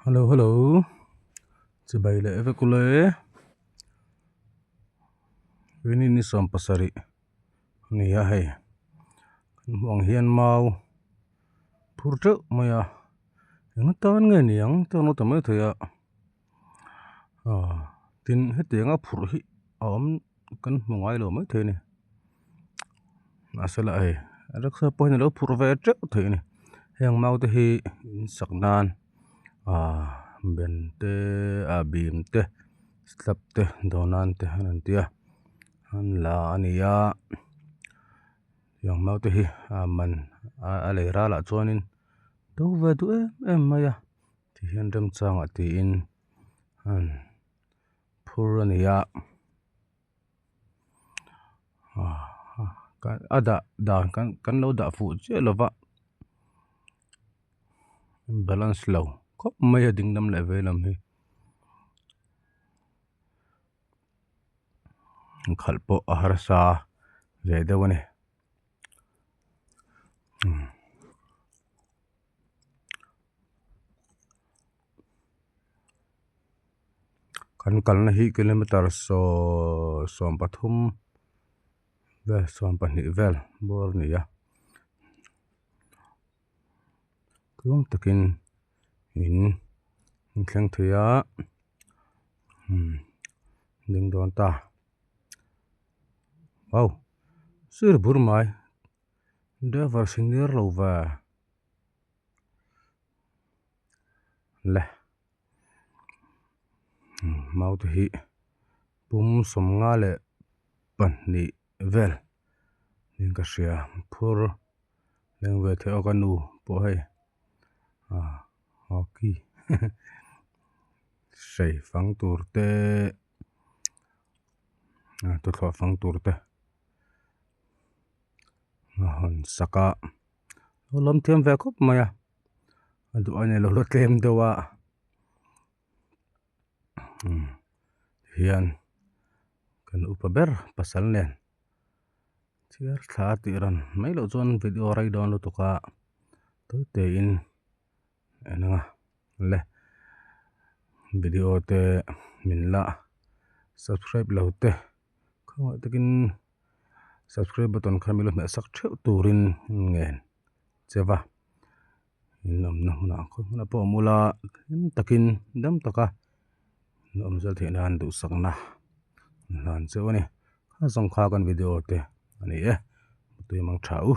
Hello hello chibai leh vek ule rini ni 17 a ni a hei kan hmuh ang hian mau phur teuh mai a eng atan nge ni ang te an lo ta mai thei a aw tin hetianga phurh hi a awm kan hmu ngai lo maithei a ni mahse lah hei rickshaw pawh hian a lo phurh ve teuh thei a ni heng mau te hi in sak nan ah ben te ah bim te slab te dawh nan te an rawn ti a an la a ni a heng mau te hi a man a lei ralah chuanin to ve duh em em mai a tihian remchangah tiin an phur a ni a a dah dan kan kan lo dah fuh chiah lo va balance lo khawp mai a ding lam leh vei lam hi khalh pawh a harsa ve deuh a ni. Kan kalna hi kilometer saw 13 vel 12 vel bawr a ni a tluang takin in in thleng thei a umm ding dawn ta wow sir bur mai driver senior lo ve le mau te hi pum 52 vel niin ka hria phur leng ve thei aw ka nu pawh hei ah hockey hrei fang tur te tuthlawh fang tur te a hawn sak a lo lam thiam ve khawp mai a a duh a ni lo la tlem deuh a umm hian kan upa ber pasal nen chhiar thla tih ran mai loh chuan video rei dawn lutuk a tawi te in en ang a le video te min la subscribe lo te khawngaih takin subscribe button kha min lo hmeh sak theuh turin ngen che va in awmna hmunah khawi hmunah pawh awm ula hlim takin dam taka in awm zel theih nan duhsakna an hlan cheu a ni kha zawng kha kan video te a ni e tui mang tha u.